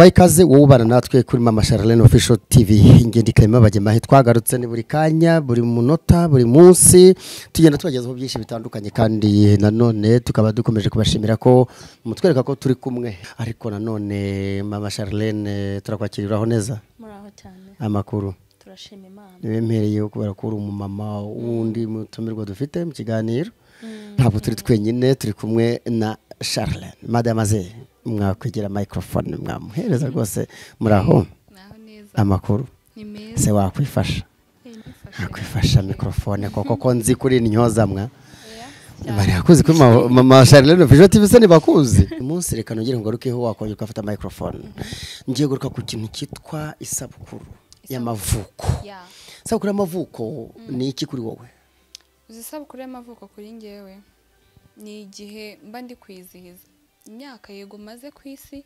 Nguhaye ikaze wowe ubana natwe kuri Mama Charlene Official TV. Ingendo Clement Bagemahe, twagarutse ni buri kanya, buri munota, buri munsi tugenda tubagezaho byinshi bitandukanye, kandi nanone tukaba dukomeje kubashimira ko mutwereka ko turi kumwe. Ariko nanone Mama Charlene, turakwakiriraho neza. Muraho cyane. Amakuru? Turashima Imana. Nibemereye kubera ko uri umumama wundi mutumirwa dufite mu kiganiro. Ntabwo turi twenyine, turi kumwe na Charlene. Mademoiselle, mwakwegera microphone mwamuhereza rwose. Muraho? Naho neza. Amakuru? Ni meza. Se wakwifasha? Nifashe. Wakwifasha microphone koko ko nzi kuri intyoza mwa. Oya, cyane. Bari bakuzi kuri Mama Charlene Official TV se ntibakuzi? Uyu munsi reka nongere ngarukeho, wakongera ugafata microphone. Ngiye guruka ku kintu cyitwa isabukuru y'amavuko. Ya. Isabukuru y'amavuko ni iki kuri wowe? Uzi, isabukuru y'amavuko kuri njyewe ni igihe mba ndi kwizihiza imyaka yego maze ku isi,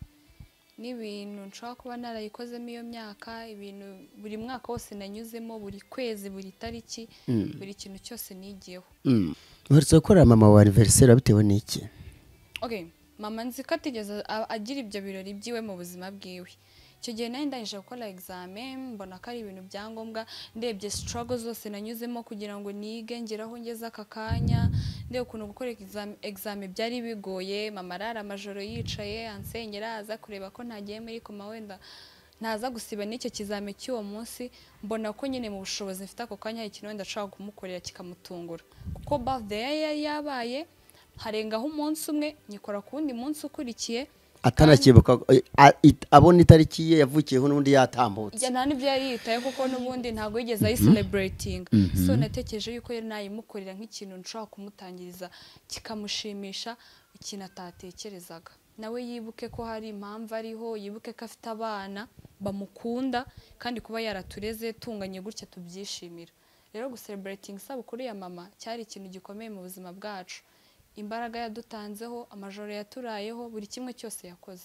n'ibintu nshobora kuba narayikozemo iyo myaka, ibintu buri mwaka wose nanyuzemo, buri kwezi, buri tariki, buri kintu cyose nigiyeho. Uherutse gukorera mama wa anniversaire bitewe n'iki? Okay, mama nzi ko atigeze agira ibyo birori byiwe mu buzima bwiwe. Icyo gihe nari ndangije gukora examen, mbona ko ari ibintu bya ngombwa. Ndebye struggle zose nanyuzemo kugira ngo nige ngere aho ngeze aka kanya, ndebe ukuntu gukora examen byari bigoye. Mama arara amajoro yicaye ansengera, aza kureba ko ntagiye muri koma, wenda ntaza gusiba n'icyo kizame cy'uwo munsi. Mbona ko nyine mu bushobozi mfite ako kanya hari ikintu wenda nshobora kumukorera kikamutungura, kuko birthday ye yari yabaye harengaho umunsi umwe, nyikora ku wundi munsi ukurikiye. Atanakibuka, abona itariki ye yavukiyeho n'undi yatambutse. Ya, nta n'ibyo yari yitaye, kuko n'ubundi ntabwo yigeze ayicelebratinga. So natekereje yuko yari nayimukorera nk'ikintu nshobora kumutangiriza kikamushimisha, ikintu atatekerezaga. Nawe yibuke ko hari impamvu ariho, yibuke ko afite abana bamukunda, kandi kuba yaratureze tunganye gutya tubyishimira. Rero gucelebrating isabukuru ya mama cyari ikintu gikomeye mu buzima bwacu. Imbaraga yadutanzeho, amajoro yaturayeho, buri kimwe cyose yakoze,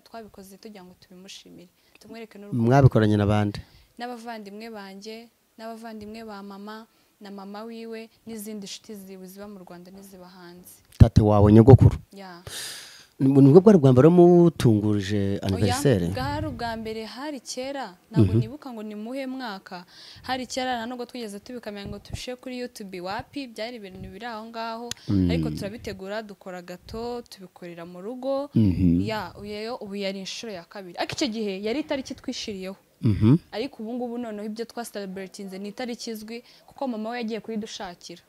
twabikoze tugira ngo tubimushimire, tumwereke n'urukundo. Mwabikoranye n'abandi? N'abavandimwe banjye, n'abavandimwe ba mama na mama wiwe, n'izindi nshuti ziwe ziba mu Rwanda n'iziba hanze. Tate wawe, nyogokuru? Ya. Nibwo bwari bwa mbere mutungurije Oya, anniversaire? Bwari ubwa mbere. Hari kera, ntabwo nibuka ngo ni muhe mwaka. Hari kera, nta nubwo twigeze tubikamenya ngo tubishyire kuri YouTube, wapi. Byari ibintu biri aho ngaho, ariko turabitegura, dukora gato, tubikorera mu rugo. Ya, uyeyo ubu yari inshuro ya kabiri, ariko icyo gihe yari itariki twishiriyeho. Ariko ubu ngubu noneho ibyo twacelebratinze ni itariki izwi, kuko mama we yagiye kuyidushakira.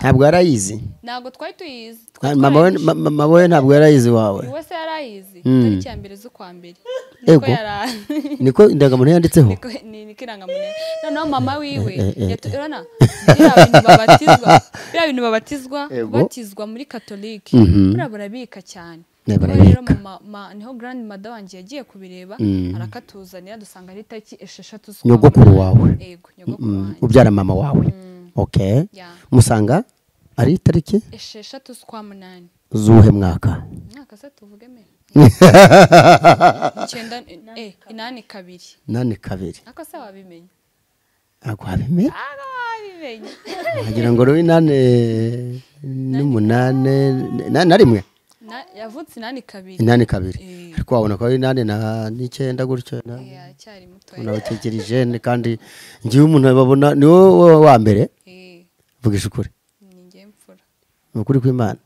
Ntabwo yarayizi? Ntabwo twari tuyizi. Mama we, mama we ntabwo yarayizi wawe? Buri wese yarayizi, itariki ya mbere z'ukwa mbere niko Ego. yarazi. Niko indangamuntu yanditseho? Niko niko irangamuntu. Noneho mama wiwe urabona biriya bintu babatizwa, biriya bintu babatizwa, kubatizwa muri Katolike, buriya barabika cyane. Niho rero barabika. mama niho grandmother wanjye yagiye kubireba, arakatuzanira, dusanga ari itariki 6 z'ukwa Nyogokuru munani. wawe? Yego, nyogokuru wanjye. Ubyara mama wawe, okay. Ya. Musanga ari itariki 6 z'ukwa munani. Z'uwuhe mwaka? Mwaka se tuvuge me icyenda, 82. 82. Ako se wabimenya? Ntabwo wabimenya. Ako wabimenya? Wagira ngo rero 88 na rimwe. Yavutse 82. 82. Ariko wabona ko ari inani na n'icyenda gutyo Aracyari mutoya. Unabakekera ijene, kandi ngewe umuntu babona ni wowe wa mbere. Vugisha ukuri. Ni njye mfura. Ni ukuri kw'Imana,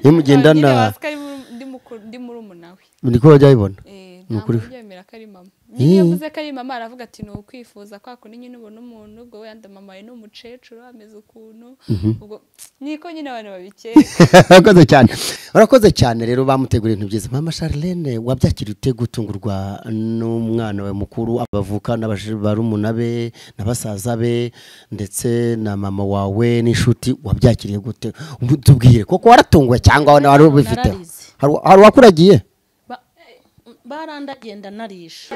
iyo mugendana. Nyine bazi ko ari ndi murumuna we. Niko bajya babibona. Nta Ni ukuri. muntu ubyemera ko ari mama. Nyine iyo avuze ko ari mama, aravuga ati ni ukwifuza kwa kundi nyine ubona umuntu, ubwo wenda mama we ni umukecuru ameze ukuntu, ubwo niko nyine abantu babikeka. Urakoze cyane, urakoze cyane. Rero bamuteguriye ibintu byiza. Mama Charlene, wabyakiriye ute gutungurwa n'umwana we mukuru abavuka barumuna be na basaza be ndetse na mama wawe n'inshuti? Wabyakiriye gute? Tubwire koko, waratunguwe cyangwa wari ubifite? Nararize. Hari uwakuragiye? Barandagenda narisha.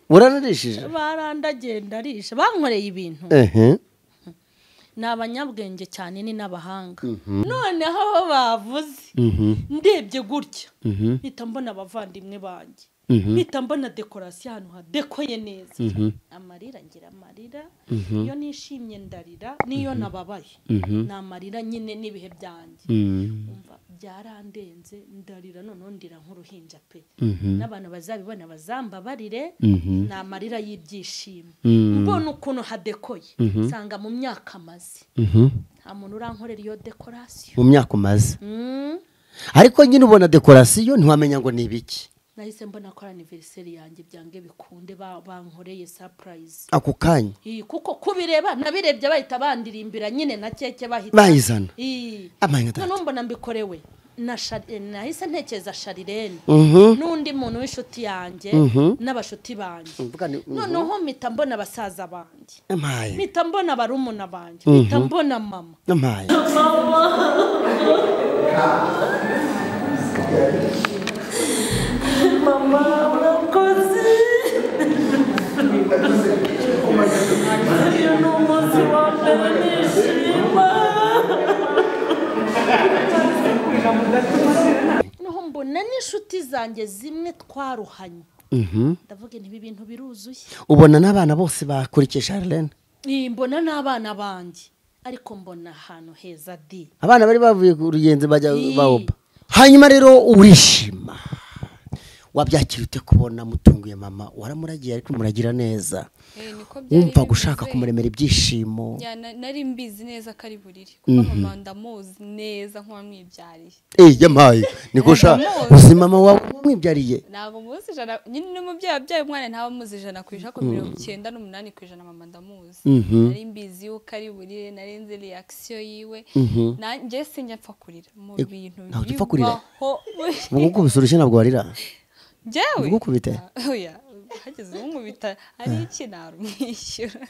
Uranarishije? Barandagenda arisha, bankoreye ibintu. Ni abanyabwenge cyane, ni n'abahanga. Noneho aho bavuze, ndebye gutya mpita mbona abavandimwe banjye. Mpita mbona dekorasiyo ahantu hadekoye neza. Amarira, ngira amarira. Iyo nishimye ndarira, n'iyo nababaye ni amarira nyine n'ibihe byanjye. Umva, byarandenze, ndarira, noneho ndira nk'uruhinja pe. N'abantu bazabibona bazambabarire, ni amarira y'ibyishimo. Mbona ukuntu hadekoye, nsanga mu myaka maze nta muntu urankorera iyo dekorasiyo. Mu myaka umaze. Ariko nyine ubona dekorasiyo ntiwamenya ngo ni ibiki. Nahise mbona ko ari anniversaire yanjye, byange bikunde bankoreye surprise. Ako kanya. Kuko kubireba nabirebye bahita bandirimbira nyine na keke bahita bayizana. Noneho mbona mbikorewe na nahise ntekereza Sharirene n'undi muntu w'inshuti yanjye n'abashuti banjye. Noneho mpita mbona basaza banjye, mpita mbona barumuna banjye, mpita mbona mama. Mama urakoze, uyu ni umunsi wa mbere nishima. Noneho mbona n'inshuti zanjye zimwe twaruhanye, ndavuga nti ibi bintu biruzuye. Ubona n'abana bose bakurikiye Charlene? Mbona n'abana banjye, ariko mbona ahantu heza di. Abana bari bavuye ku rugenzi bajya bawoba. Hanyuma rero urishima, wabyakira ute kubona mutunguye mama? Waramuragiye ariko muragira neza, wumva gushaka kumuremera ibyishimo. Nari mbizi neza ko ari buriri, kuko mama ndamuzi neza nk'uwamwibyariye. Yampaye niko sha, uzi mama wawe wamwibyariye? Ntabwo muzi ijana nyine, n'umubyeyi wabyaye umwana ntaba muzi 100%, ko 98% mama ndamuzi. Nari mbizi yuko ari burire, nari nzi reaction yiwe. Nanjye sinjya mpfa kurira mu bintu bibaho. Ubwo usurushye ntabwo warira? Njyewe ugukubite? Oya, hageze unkubita ari iki narumwishyura.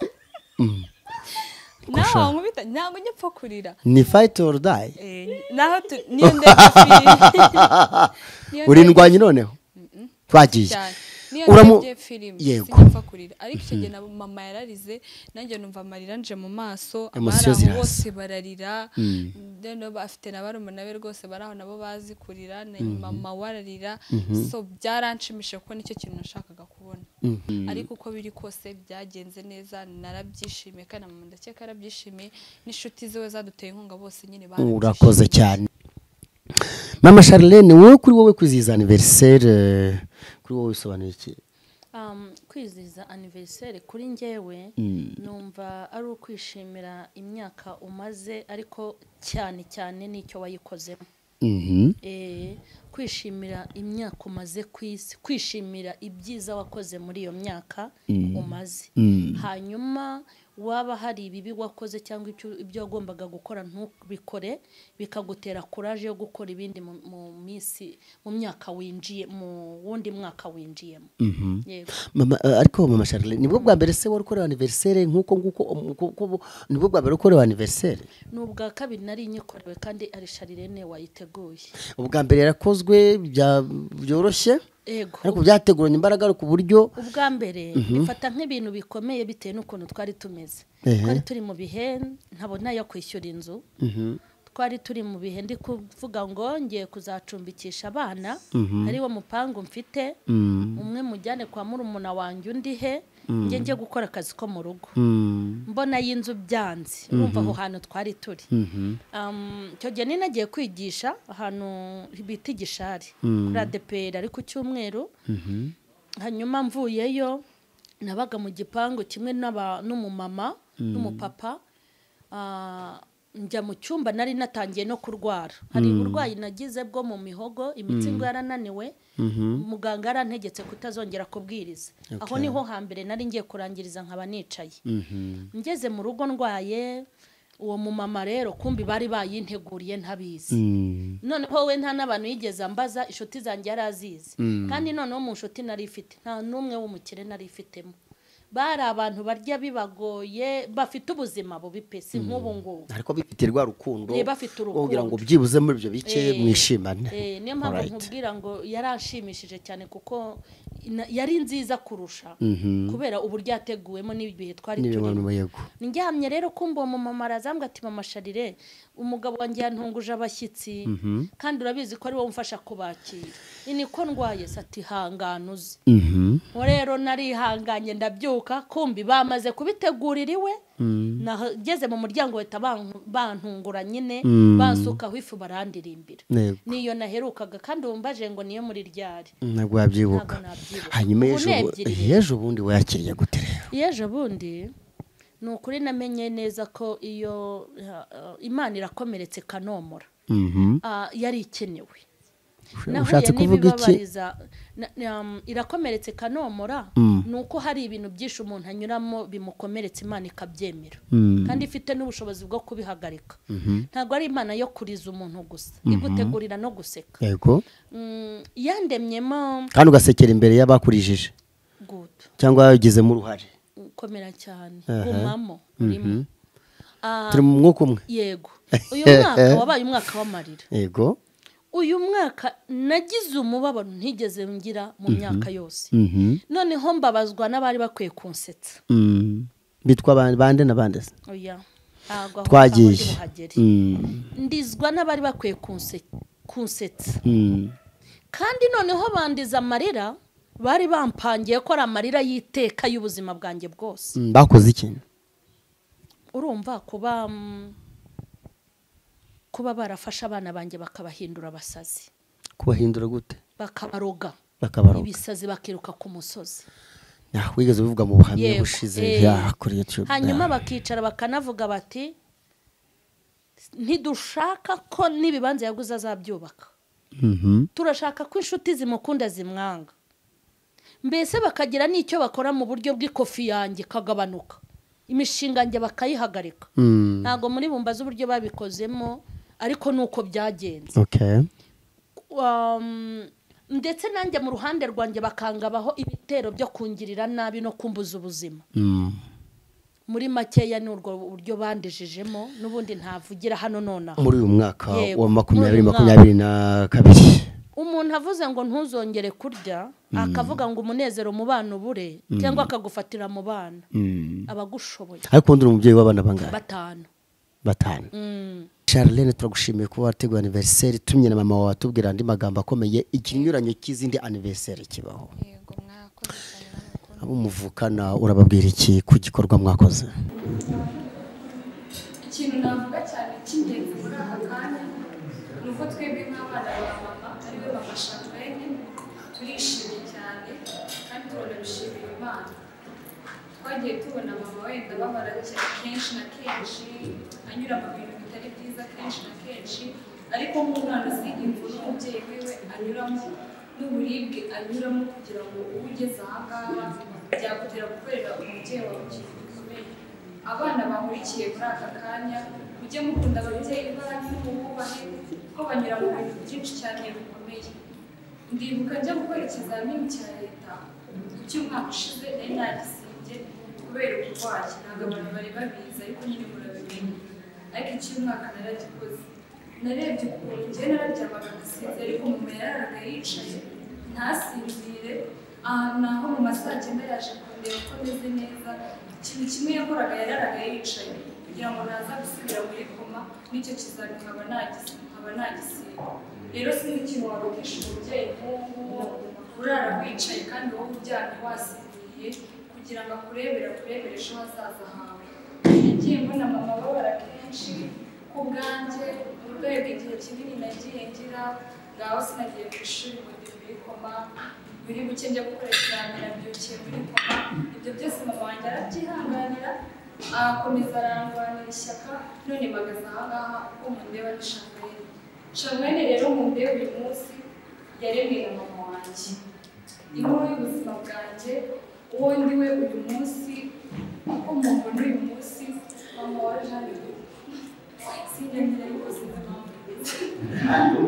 Nawe wankubita ntabwo njya mpfa kurira. Ni fight or die. Naho niyo ndebye filime. Uri ndwanyi noneho? Twagiye. Niyo ndebye filime sinjya mpfa kurira, ariko icyo gihe na mama yararize, nanjye numva amarira nje mu maso, abari bose bararira. Noneho bafite na barumuna be rwose bari aho nabo bazi kurira, na mama wararira. So byaranshimishije kuko nicyo kintu nashakaga kubona. Ariko uko biri kose byagenze neza, narabyishimiye kandi mama ndakeka yarabyishimiye, n'inshuti ziwe zaduteye inkunga bose nyine barabyishimiye. Urakoze cyane Mama Charlene. Wowe kuri wowe kwizihiza anniversaire kuri wowe bisobanuye iki? Kwizihiza anniversaire kuri njyewe numva ari ukwishimira imyaka umaze, ariko cyane cyane n'icyo wayikozemo. Kwishimira imyaka umaze ku isi, kwishimira ibyiza wakoze muri iyo myaka umaze. Hanyuma waba hari ibibi wakoze cyangwa ibyo wagombaga gukora ntubikore, bikagutera courage yo gukora ibindi mu minsi, mu myaka winjiye, mu wundi mwaka winjiyemo. Yego. Mama, ariko Mama Charlene, nibwo bwa mbere se wari ukora anniversaire nkuko nguko? Nibwo bwa mbere ukora anniversaire? Ni ubwa kabiri nari nyikorewe, kandi ari Charlene wayiteguye. Ubwa mbere yarakozwe byoroshye? Ego. Ariko byateguranye imbaraga ku buryo ubwa mbere bifata nk'ibintu bikomeye bitewe n'ukuntu twari tumeze. Twari turi mu bihe ntabona yo kwishyura inzu. Twari turi mu bihe ndi kuvuga ngo ngiye kuzacumbikisha abana, ari wo mupangu mfite, umwe mujyane kwa murumuna wanjye undi he, njye njye gukora akazi ko mu rugo. Mbona y'inzu byanze, urumva aho hantu twari turi. Icyo gihe nari nagiye kwigisha ahantu bita Igishari kuri ADPR, ari ku cyumweru. Hanyuma mvuyeyo nabaga mu gipangu kimwe n'umumama n'umupapa. Njya mu cyumba nari natangiye no kurwara. Hari uburwayi nagize bwo mu mihogo, imitsi ngo yarananiwe, muganga yarantegetse kutazongera kubwiriza. Aho niho hambere nari ngiye kurangiriza nkaba nicaye. Ngeze mu rugo ndwaye, uwo mumama rero kumbi bari bayinteguriye ntabizi. Noneho we nta n'abantu yigeze ambaza, inshuti zanjye yarazizi. Kandi noneho mu nshuti nari ifite nta n'umwe w'umukire nari ifitemo. Bari abantu barya bibagoye, bafite ubuzima bubi pe, si nk'ubu ngubu. Ariko bifite rwa rukundo, bafite urukundo kugira ngo byibuze muri ibyo bike mwishimane. Niyo mpamvu nkubwira ngo yaranshimishije cyane, kuko yari nziza kurusha kubera uburyo yateguwemo n'ibihe twari turimo. Ndyamye rero kumva uwo mama arazambwa ati mama Charlene, umugabo wanjye yantunguje abashyitsi kandi urabizi ko ari wowe umfasha kubakira, niko ndwaye. Ati hangana uze. Rero narihanganye ndabyuka, kumbi bamaze kubitegurira iwe. Nageze mu muryango bahita bantungura nyine, bansukaho ifu barandirimbira. Niyo naherukaga kandi wumbaje ngo niyo muri ryari, ntabwo wabyibuka. Hanyuma ejo bundi wayakiriye gute rero? Ejo bundi ni ukuri namenye neza ko iyo Imana irakomeretse kanomora yari ikenewe. Ushatse kuvuga iki? Irakomeretse kanomora nuko hari ibintu byinshi umuntu anyuramo bimukomeretse, Imana ikabyemera kandi ifite n'ubushobozi bwo kubihagarika. Ntabwo ari Imana yo kuriza umuntu gusa, igutegurira no guseka. Yego. Yandemyemo kandi ugasekera imbere y'abakurijije cyangwa wagizemo uruhare. Komera cyane, gumamo urimo. Turi mu mwuka umwe. Yego. Uyu mwaka wabaye umwaka w'amarira. Yego. Uyu mwaka nagize umubabaro ntigeze ngira mu myaka yose. Noneho mbabazwa n'abari bakwiye kunsetsa. Bitwa bande na bande se? Oya. Twagiye. Ndizwa n'abari bakwiye kunsetsa. Kandi noneho bandiza amarira bari bampangiye ko ari amarira y'iteka y'ubuzima bwanjye bwose. Bakoze iki? Urumva kuba barafasha abana banjye bakabahindura abasazi. Kubahindura gute? Bakabaroga. Ibisazi bakiruka ku musozi. Wigeze ubivuga mu buhamya bushize ya kuri YouTube. Hanyuma bakicara bakanavuga bati ntidushaka ko n'ibibanza yaguze azabyubaka. Turashaka ko inshuti zimukunda zimwanga. Mbese bakagira n'icyo bakora mu buryo bw'ikofi yanjye kagabanuka. Imishinga yanjye bakayihagarika. Ntago muri bumbaza uburyo babikozemo, ariko nuko byagenze. Okay. Ndetse nanjye mu ruhande rwanjye bakangabaho ibitero byo kungirira nabi no kumbuza ubuzima. Muri makeya ni urwo buryo bandejejemo, n'ubundi ntavugira hano nona. Muri uyu mwaka wa 2022 umuntu avuze ngo ntuzongere kurya, akavuga ngo umunezero mu bana ubure, cyangwa akagufatira mu bana, abagushoboye. Ariko ndi umubyeyi w'abana bangahe? Batanu. Batanu. Charlene, turagushimiye kuba wateguye anniversaire tumye na mama wawe atubwira andi magambo akomeye, ikinyuranyo cy'izindi anniversaire kibaho. Yego, mwakoze cyane. Abo muvukana urababwira iki ku gikorwa mwakoze? Ikintu navuga cyane cy'ingenzi muri aka kanya nuko twebwe nk'abana ba mama ariwe mama Charlene turishimye cyane kandi turanabishimira Imana. Twagiye tubona mama wenda babara kenshi na kenshi, anyura mu bintu bitari byiza kenshi na kenshi, ariko nk'umwana uzi imvune umubyeyi wiwe anyuramo n'uburibwe anyuramo kugira ngo ube ugeze aha ngaha, byagutera gukorera umubyeyi wawe ikintu gikomeye. Abana bahurikiye muri aka kanya, mujye mukunda ababyeyi banyu, mububahe kuko banyura mu bintu byinshi cyane bikomeye. Ndibuka njya gukora ikizamini cya leta cy'umwaka ushize, nari nagisibye kubera uburwayi, ntabwo abantu bari babizi ariko nyine murabimenya. Ariko icy'umwaka naragikoze, narebye ukuntu njye nararyamaga ngasinzira, ariko mama yararaga yicaye ntasinzire. Naho mu ma saa 9 yaje kundeba ko meze neza, ikintu kimwe yakoraga yararaga yicaye kugira ngo naza gusubira muri koma, n'icyo kizami nkaba nagisiba. Rero sinzi ikintu warutisha umubyeyi nk'uwo nguwo urara wicaye kandi wowe uryamye wasinziriye kugira ngo akurebere ejo hazaza hawe. Nagiye mbona mama ababara kenshi ku bwanjye, uburwayi bw'igihe kinini nagiye ngira, ngaho sinagiye ku ishuri ngo ndi muri koma, buri buke njya gukora ikizamini nabyukiye muri koma. Ibyo byose mama wanjye arabyihanganira, akomeza arandwanira ishyaka, none mpagaze aha ngaha uko mundeba ni Charlene. Charlene rero mundeba uyu munsi yaremwe na mama wanjye. Inkuru y'ubuzima bwanjye, uwo ndiwe uyu munsi, uko mubona uyu munsi, mama wa Jeanne sinyangira ariko sinzi impamvu.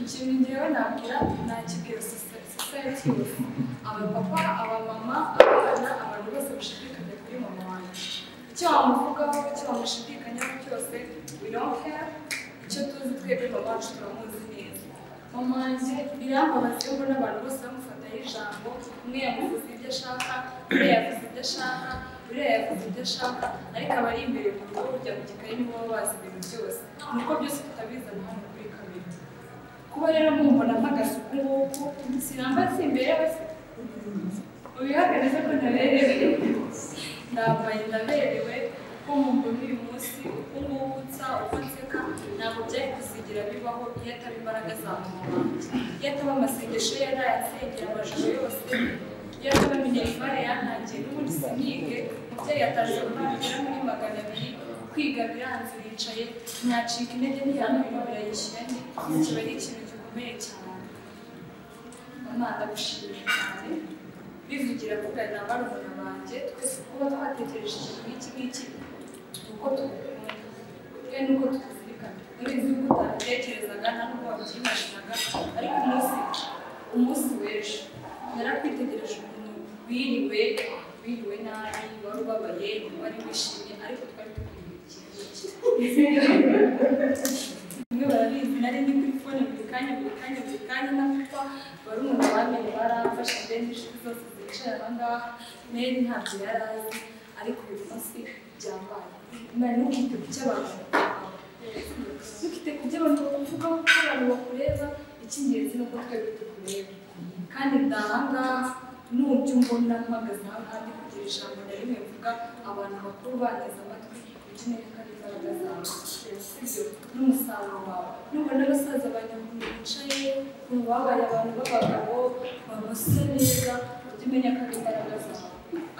Ikintu ngewe nabwira nakibwira society yose, abapapa, abamama, abana, abantu bose bashidikanya kuri mama wanjye. Icyo wamuvugaho, icyo wamushidikanyaho cyose, we don't care. Icyo tuzi twebwe mama wacu turamuzi neza. Mama wanjye birambabaza iyo mbona abantu bose bamufataho ijambo, umwe yamuvuze ibyo ashaka, uriya yavuze ibyo ashaka, uriya yavuze ibyo ashaka, ariko abari imbere mu rugo burya mu gikari nibo baba bazi ibintu byose. Nuko byose tutabizana hano kuri kamera. Kuba rero mumbona mpagaze uku nguku, sinamba simberewe se? Ubihakane se ko ntaberewe? Ndambaye ndaberewe, uko mumbona uyu munsi, uku nguku nsa, uko nseka, ntabwo byari kuzigira bibaho iyo ataba imbaraga za mama wanjye. Iyo ataba amasengesho ye yarayansengera amajoro yose, iyo ataba minerivare yantangiye n'ubundi sinige, umubyeyi yatanze amafaranga agera muri 200, kwiga biranze uricaye, ntiyacika intege ntiyamubira birayishyura andi, kiba ari ikintu gikomeye cyane. Mama ndagushimiye cyane, bivugira kuganira na barumuna banjye, twese kuba twatekereje ikintu nk'iki ngiki, uko tugukunda, twe nuko tukuzirikana. Urabizi yuko utabitekerezaga nta nubwo wabyimashinaga, ariko umunsi w'ejo narakwitegereje ukuntu wiriwe nabi, wari ubabaye, wari wishimye, ariko twari tukwiriye ikintu. Bamwe barabizi, nari ndi kuri fone buri kanya buri kanya buri kanya nakupa, barumuna bamenye baramfasha, mbe n'inshuti zose zicaye aha ngaha, Mary ntabyo yari azi, ariko uyu munsi byambaye. Imana ntukite ku cyo abantu bakuvugaho, ntukite ku byo abantu bakuvugaho, kuko abantu bakureba, icy'ingenzi ni uko twebwe tukureba. Kandi ndaha ngaha nubyo mbona mpagaze aha ngaha ndi kugira ijambo na rimwe mvuga, abantu bakuru banteze amatwi, ujye umenya ko ari imbaraga zawe, sibyo, n'umusaruro wawe. Nubona abasaza banjye ukuntu bicaye, ukuntu babaye abantu b'abagabo, babasa neza, ujye umenya ko ari imbaraga zawe.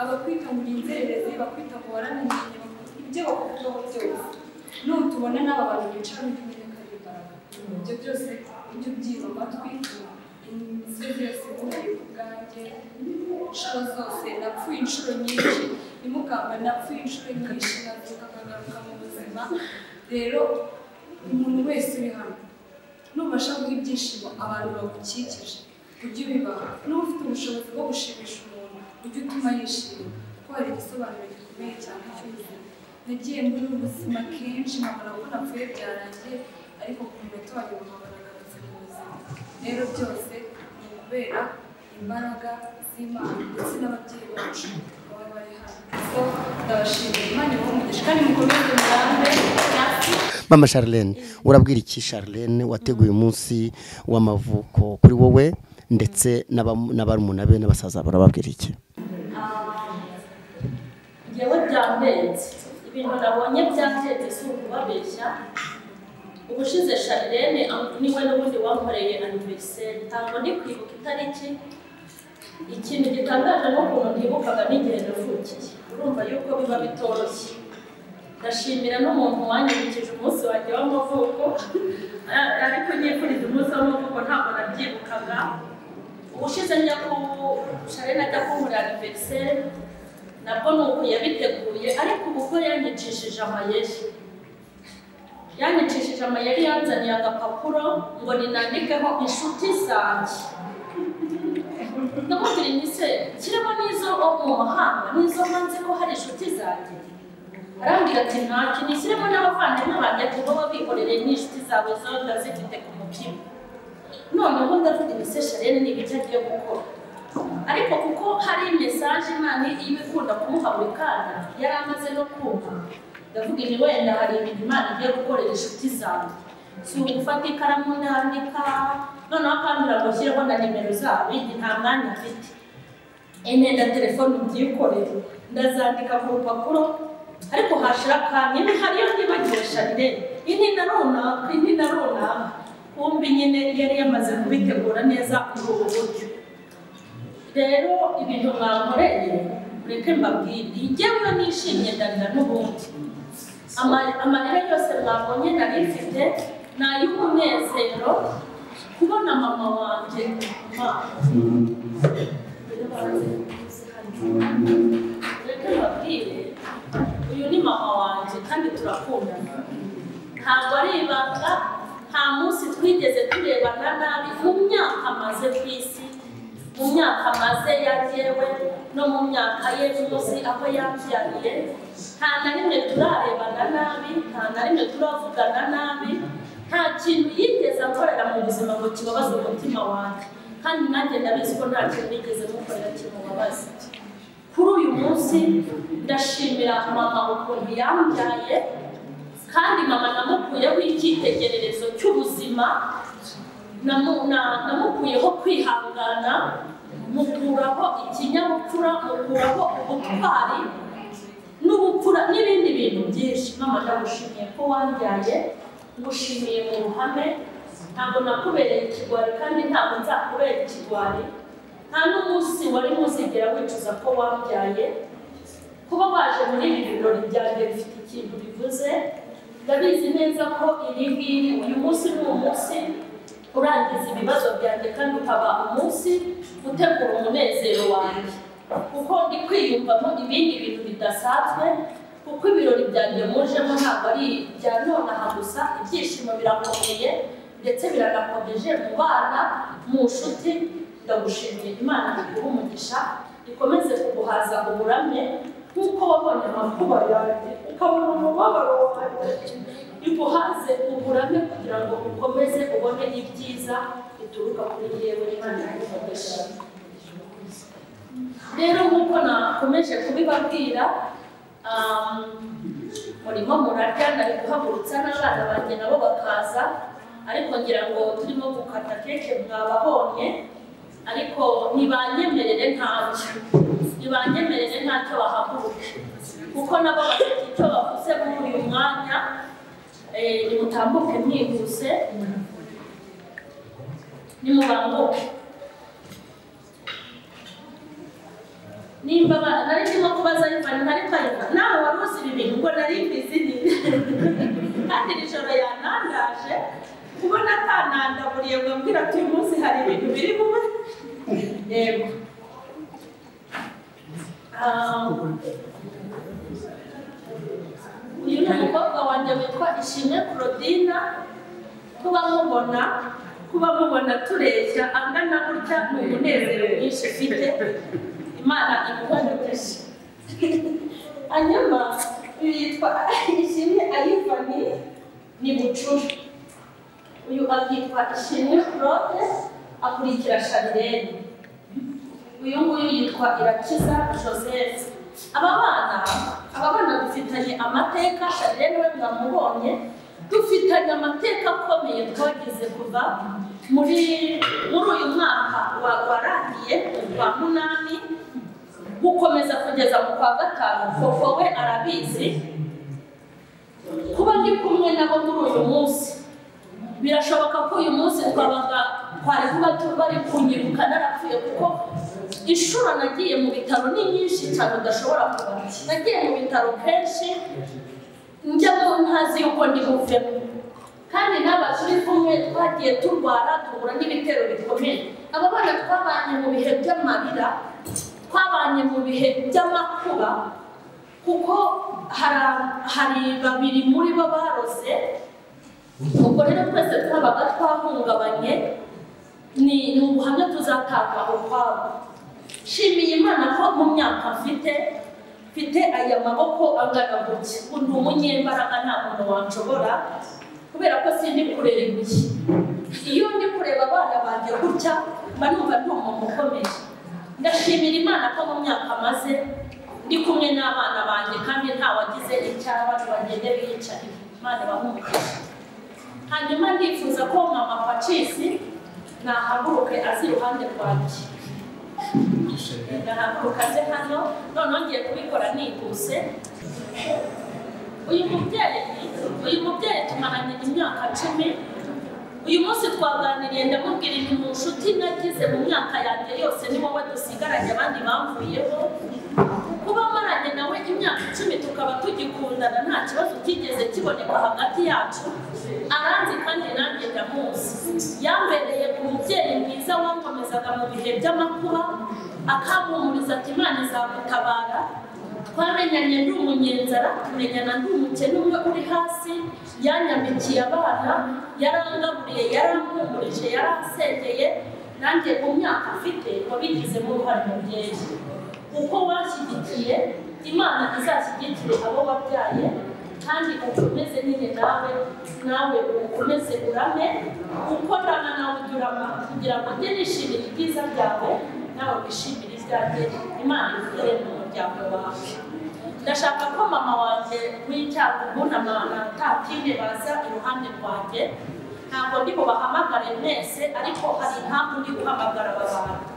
Abakwita ngo uri inzererezi, bakwita ngo waramenyanye, ibyo bakuvugaho byose, nutubona n'aba bantu bicara ujye umenya ko ari imbaraga. Ibyo byose ujye ubyiba amatwi, imisozi yose ihuye ku bwanjye, inshuro zose napfuye inshuro nyinshi, ntimukamba napfuye inshuro nyinshi, nazuka nkagaruka mu buzima. Rero umuntu wese uri hano, nubasha guha ibyishimo abantu bagukikije, ujye ubibaha. Nuba ufite ubushobozi bwo gushimisha umuntu, ujye utuma yishima, kuko hari igisobanuro gikomeye cyane cy'ubuzima. Nagiye muri ubu buzima kenshi nkabona ko napfuye byarangiye, ariko ku munota wa nyuma nkabona nagarutse mu buzima. Rero byose ni ukubera imbaraga z'Imana ndetse n'ababyeyi bacu baba bari hano. So ndabashimiye, Imana ibahe umugisha kandi mukomeze murambe. Mama Charlene, urabwira iki Charlene wateguye umunsi w'amavuko kuri wowe ndetse n'abarumuna be n'abasaza, barababwira iki? Njyewe byambenze, ibintu nabonye byandenze si ukubabeshya. Ubushize Charlene niwe n'ubundi wankoreye anniversaire, ntabwo ndi kwibuka itariki. Ikintu gitangaje ni ukuntu ntibukaga n'igihe navukiye, urumva yuko biba bitoroshye. Ndashimira n'umuntu wanyibukije umunsi wanjye w'amavuko, ariko nyifuriza umunsi w'amavuko ntabwo nabyibukaga. Ubushize njya ku Charlene ajya kunkorera anniversaire, nabwo ni uku yabiteguye, ariko ubu ko yanyicishije amayeri. Yanyicishije amayeri, yanzaniye agapapuro ngo ninandikeho inshuti zanjye. Ndamubwira nti se kirimo n'izo mu mahanga n'izo hanze ko hari inshuti zanjye? Arambwira ati ntacyo, nishyiremo n'abavandimwe banjye kuko bihorere n'inshuti zawe zo ndazifite ku mutima. Noneho ndavuga nti se Charlene ni ibiki agiye gukora? Ariko kuko hari message Imana iba ikunda kumuha buri kanya, yari amaze no kumva, ndavuga nti wenda hari ibintu Imana igiye gukorera inshuti zanjye. Si ugufata ikaramu ndandika, noneho akambwira ngo nshyireho na nimero zabo, nta mwanya mfite. Nenda telefone ubyikorere, ndazandika ku rupapuro, ariko hashira akanya, hariyo nibagiwe Charlene, indi na runaka, indi na runaka. Kumbi nyine yari yamaze kubitegura neza muri ubu buryo. Rero ibintu mwankoreye, mureke mbabwire, njyewe nishimye ndarira n'ubundi. Amarira yose mwabonye nari mfite ni ay'umunezero kubona mama wanjye. Mureke mbabwire, uyu ni mama wanjye kandi turakundana, ntabwo ari ibanga, nta munsi twigeze turebana nabi mu myaka amaze ku isi, mu myaka amaze yagewe no mu myaka ye munsi aho yabyariye. Nta na rimwe turarebana nabi, nta na rimwe turavugana nabi, nta kintu yigeze ankorera mu buzima ngo kibabaze umutima wanjye, kandi nanjye ndabizi ko nta kintu nigeze mukorera kimubabaza. Kuri uyu munsi ndashimira mama ukuntu yambyaye, kandi mama namukuyeho icyitegererezo cy'ubuzima, namukuyeho kwihangana, mukuraho ikinyabupfura, mukuraho ubutwari n'ubupfura n'ibindi bintu byinshi. Mama ndagushimiye ko wambyaye, ngushimiye mu ruhame, ntabwo nakubereye ikigwari kandi ntabwo nzakubera ikigwari. Nta n'umunsi wari muzigera wicuza ko wambyaye. Kuba waje muri ibi birori byanjye bifite ikintu bivuze. Ndabizi neza ko iri ngiri uyu munsi ni umunsi urangiza ibibazo byanjye kandi ukaba umunsi utegura umunezero wanjye, kuko ndi kwiyumvamo ibindi bintu bidasanzwe, kuko ibirori byanjye mujemo ntabwo ari ibya nonaha gusa. Ibyishimo birakomeye ndetse biranakomeje mu bana, mu nshuti. Ndagushimiye, Imana iguhe umugisha, ikomeze kuguhaza uburame nk'uko wabonye amakuba yanjye ukabona umubabaro wanjye, iguhaze uburame kugira ngo ukomeze ubone ibyiza bituruka kuri yewe. Imana iguhe umugisha. Rero nk'uko nakomeje kubibabwira, murimo murarya, nari guhagurutsa n'abana banjye nabo bakaza, ariko ngira ngo turimo gukata keke mwababonye, ariko ntibanyemerere ntacyo, ntibanyemerere ntacyo bahaguruke, kuko nabo bafite icyo bavuze muri uyu mwanya. Nimutambuke mwihuse, nimubanguke. Nimba nari ndimo kubaza Ivan, ntari kwayumva nawe wari uzi ibi bintu ngo nari mbizi nyine, kandi iri joro yanangaje kubona atanandaburiye ngo ambwira ati uyu munsi hari ibintu biri bube. Yego, uyu ni umukobwa wanjye witwa Ishimwe Claudine. Kuba mubona tureshya angana gutya ni umunezero mwinshi mfite. Imana imuhe umugisha. Hanyuma uyu yitwa Ishimwe Ayivani, ni bucura. Uyu akitwa Ishimwe Claude, akurikira Charlene. Uyu nguyu yitwa Irakiza Joseph. Aba bana dufitanye amateka. Charlene we mwamubonye, dufitanye amateka akomeye twagize kuva muri uyu mwaka warangiye wa 8 gukomeza kugeza mu kwa 5. Fofo we arabizi. Kuba ndi kumwe nabo muri uyu munsi, birashoboka ko uyu munsi twabaga twari kuba bari kunyibuka narapfuye, kuko inshuro nagiye mu bitaro ni nyinshi cyane udashobora kubara. Nagiye mu bitaro kenshi njyamo ntazi yuko ndi buvemo, kandi n'aba turi kumwe twagiye turwara duhura n'ibitero bikomeye. Aba bana twabanye mu bihe by'amarira, twabanye mu bihe by'amakuba, kuko hari babiri muri bo baroze. Ubwo rero twese twabaga twahungabanye, ni ubuhamya tuzatanga ukwabo. Nshimiye Imana ko mu myaka mfite aya maboko angana gutya, ndi umunyembaraga nta muntu wanshobora, kubera ko sindi kurera ibuye. Iyo ndi kureba abana banjye gutya mba numva ndi umuntu ukomeye. Ndashimira Imana ko mu myaka maze ndi kumwe n'abana banjye kandi nta wagize icyaba bagende biyicarira. Imana ibahe umugisha. Hanyuma ndifuza ko mama Patrice nahaguruke azi iruhande rwanjye. Nahaguruka aze hano, noneho ngiye kubikora nihuse. Uyu mubyeyi tumaranye imyaka 10. Uyu munsi twaganiriye ndamubwira nti mu nshuti nagize mu myaka yanjye yose ni wowe dusigaranye, abandi bamvuyeho. Kuba maranye nawe imyaka 10 tukaba tugikundana nta kibazo kigeze kiboneka hagati yacu. Aranzi kandi nanjye ndamuzi. Yambereye umubyeyi mwiza wankomezaga mu bihe by'amakuba, akampumuriza ati Imana izagutabara. Twamenyanye ndi umunyenzara, tumenyana ndi umukene umwe uri hasi. Yanyambikiye abana, yarangaburiye, yarampumurije, yaransengeye. Nanjye mu myaka mfite wabigizemo uruhare mubyeyi, uko wanshyigikiye Imana izashyigikire abo wabyaye kandi ukomeze nyine nawe ukomeze urame uko ndana nawe ujye urama kugira ngo njye nishimire ibyiza byawe nawe wishimire ibyanjye. Imana ikure mu muryango wawe. Ndashaka ko mama wanjye w'Icyangugu na mama Tatine baza iruhande rwanjye. Ntabwo ndi bubahamagare mwese, ariko hari impamvu ndi guhamagara aba bantu.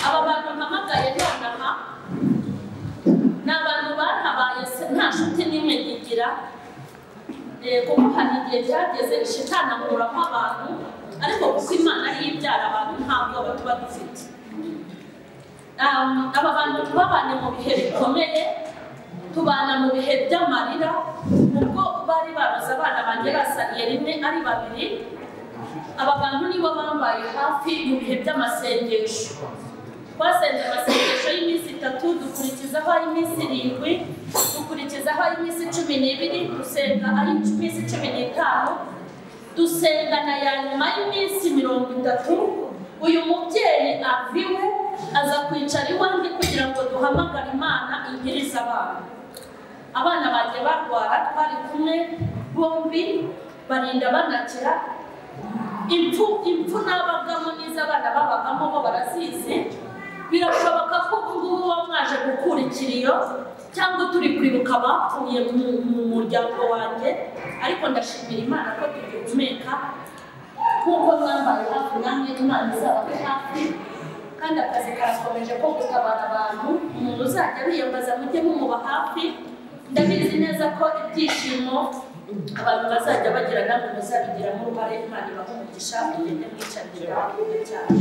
Aba bantu mpamagaye nonaha ni abantu bantabaye nta nshuti n'imwe nkigira, kuko hari igihe cyageze shitani ankuramo abantu, ariko kuko Imana ariyo ibyara abantu nta bwoba tuba dufite. Aba bantu tubabanye mu bihe bikomeye, tubana mu bihe by'amarira, ubwo bari baroze abana banjye basaniye rimwe ari babiri. Aba bantu nibo bambaye hafi mu bihe by'amasengesho. Twasenze amasengesho y'iminsi 3, dukurikizaho ay'iminsi 7, dukurikizaho ay'iminsi 12, dusenga ay'iminsi 15, dusenga na ya nyuma y'iminsi 30. Uyu mubyeyi aviwe aza kwicara iwanjye kugira ngo duhamagare Imana inkirize abana. Abana banjye barwara, twari kumwe bombi, barinda banakira. Impfu nabagamo n'iz'abana babagamo bo barazizi. Birashoboka ko ubu ngubu uba mwaje gukura ikiriyo cyangwa turi kwibuka abapfuye mu muryango wanjye, ariko ndashimira Imana ko tugihumeka. Nk'uko mwambaye hafi namwe Imana izababe hafi, kandi akazi karakomeje ko gutabara abantu. Umuntu uzajya biyambaza mujye mumuba hafi. Ndabizi neza ko ibyishimo abantu bazajya bagira namwe muzabigiramo uruhare. Imana ibahe umugisha, mugende mwicarira cyane.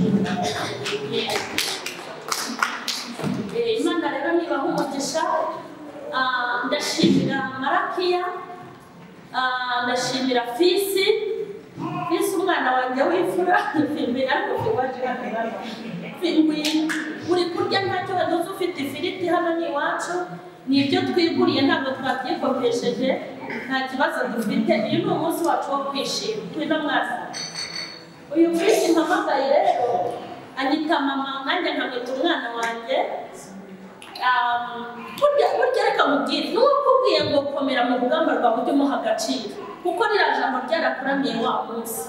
Imana rero nibaha umugisha. Ndashimira Marakiya, ndashimira Fisi. Fisi umwana wanjye w'imfura, uri kurya ntacyo waduze, ufite ifiriti hano ni iwacu, ni ibyo twiguriye ntabwo twabyikopesheje, nta kibazo dufite. Uyu ni umunsi wacu wo kwishima. Ngwino mwana. Uyu Fisi mpamagaye rero anyita mama, nanjye nkamwita umwana wanjye. Burya reka mubwire, n'uwakubwiye ngo komera mu rugamba rwawe ujye umuha agaciro, kuko ririya jambo ryarakuramiye wa munsi.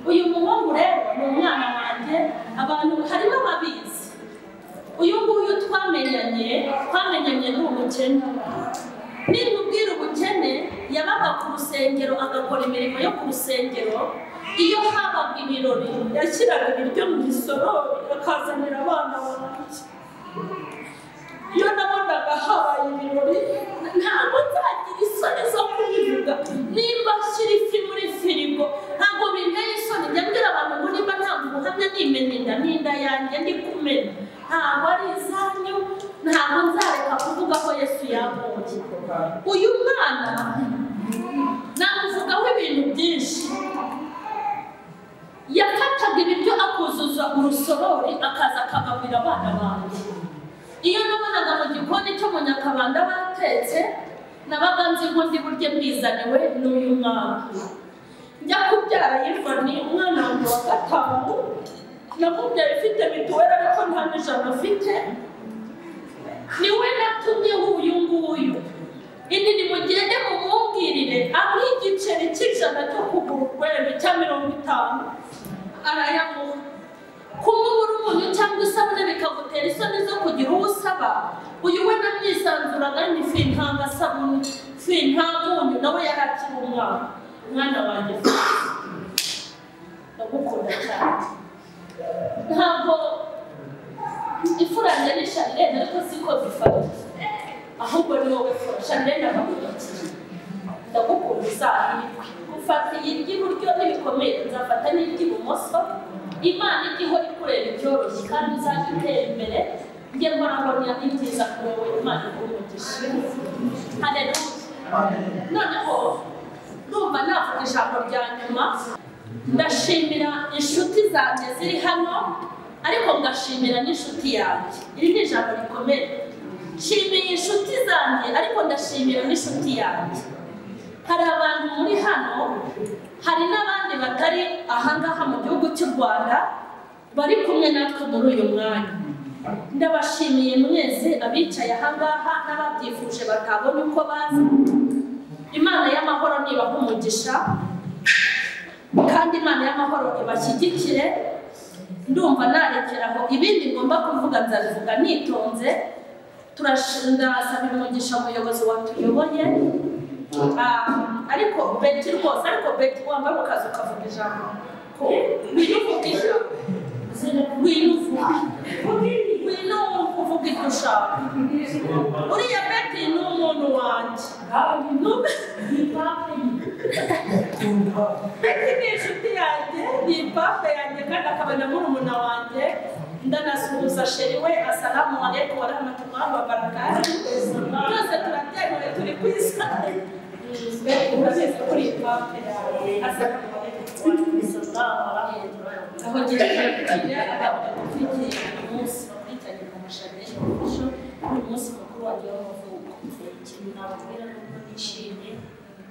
Uyu muhungu rero ni umwana wanjye, abantu harimo ababizi. Uyu nguyu twamenyanye ni ubukene. Nimubwira ubukene, yabaga ku rusengero agakora imirimo yo ku rusengero. Iyo habaga ibirori yashyiraga ibiryo mu gisorori akazanira abana banjye. Iyo nabonaga habaye ibirori ntabwo nzagira isoni zo kubivuga. Nimba nshyira ifi muri firigo ntabwo binteye isoni. Njya mbwira abantu ngo nimba ntabwo ubuhamya nimena inda n'inda yanjye ndi kumena, ntabwo ari izanyu, ntabwo nzareka kuvuga ko Yesu yabonye. Uyu mwana namuvugaho ibintu byinshi. Yafataga ibiryo akuzuza urusorori akaza akagaburira abana banjye. Iyo nabonaga mu gikoni cyo mu Nyakabanda batetse, nabaga nzi ngo ndi burye mbizaniwe n'uyu mwana. Njya kubyara Yvonne, umwana wanjye wa 5, namubyaye ufite mituweli ariko nta n'ijana afite, niwe natumye uyu nguyu. Indi nimugende mumumbwirire amuhe igiceri cy'ijana cyo kugura urwembe cya 50, arayamuha. Kumubura umunyu cyangwa isabune bikagutera isoni zo kugira uwo usaba. Uyu we namwisanzuraga ni fi nta gasabune, fi nta munyu, nawe yari akiri umwana. Mwana wanjye ndagukunda cyane. Ntabwo ifura yanjye ni Charlene, ariko siko zifata, ahubwo ni wowe fura. Charlene abakurikiye, ndagukunda uzahirwe. Ufata iry'iburyo n'ibikomeye, nzafata n'iry'ibumoso. Imana ijya ihora ikureba ibyoroshye kandi uzajya utera imbere. Njye mbona mbona ibyiza kuri wowe. Imana iguhe umugisha. Haleluya. Noneho ndumva navuga ijambo rya nyuma. Ndashimira inshuti zanjye ziri hano, ariko ngashimira n'inshuti yanjye. Iri ni ijambo rikomeye. Nshimiye inshuti zanjye ariko ndashimira n'inshuti yanjye. Hari abantu muri hano, hari n'abandi batari ahangaha mu gihugu cy'u Rwanda bari kumwe natwe muri uyu mwanya. Ndabashimiye mwese abicaye ahangaha n'ababyifuje batabonye uko baza. Imana y'amahoro nibaha umugisha, kandi Imana y'amahoro ibashyigikire. Ndumva narekeraho ibindi ngomba kuvuga nzabivuga nitonze. Ndasaba umugisha umuyobozi watuyoboye. Ariko Betty rwose, ariko Betty wambaye ukaza ukavuga ijambo, ngwino uvuge, ngwino uvuge ibyo ushaka. Uriya Betty ni umuntu wanjye, Betty ni inshuti yanjye, ni ipape yanjye kandi akaba na murumuna wanjye. Ndanasuhuza sheri we, asalamu alaikum warahmatullahi wabarakatuh. Twese turabyemewe, turi ku isi. Urabizi ko uri ipape yawe. Asalamu alaikum. Aho ngiye kubwira abantu badukurikiye uyu munsi, bakurikiranye Mama Charlene Official, uyu munsi mukuru wanjye w'amavuko. Ikintu nababwira ni uko nishimye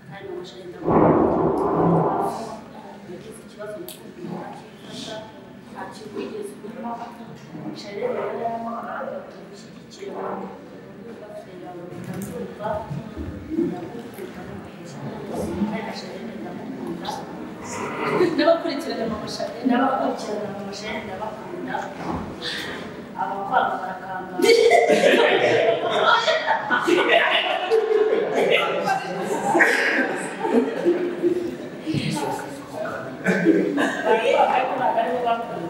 kandi Mama Charlene ndamukunda. Nagize ikibazo nakubwira akimfasha, nta kintu wigeze unyuma. Charlene rero yarampamagaye tugushyigikire ndamwumva, ndamukunda kandi na Charlene ndamukunda. N'abakurikirana Mama Charlene, n'abakurikirana Mama Charlene ndabakunda. Abakwanga barakanga. Ariko ntabwo aribo bakunda,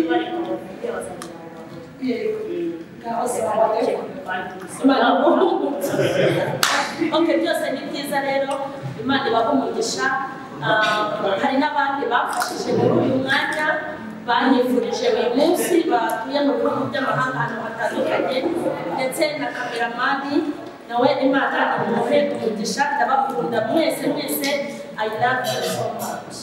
bari kubavuga bazamenya abo bagore. Imana iguhe umugisha. Okay, byose ni byiza rero, Imana ibahe umugisha. Hari n'abandi bamfashije muri uyu mwanya, banyifurije uyu munsi, batuye mu bihugu by'amahanga ahantu hatandukanye, ndetse na kameramani nawe Imana imuhe umugisha. Ndabakunda mwese mwese, I love you so much.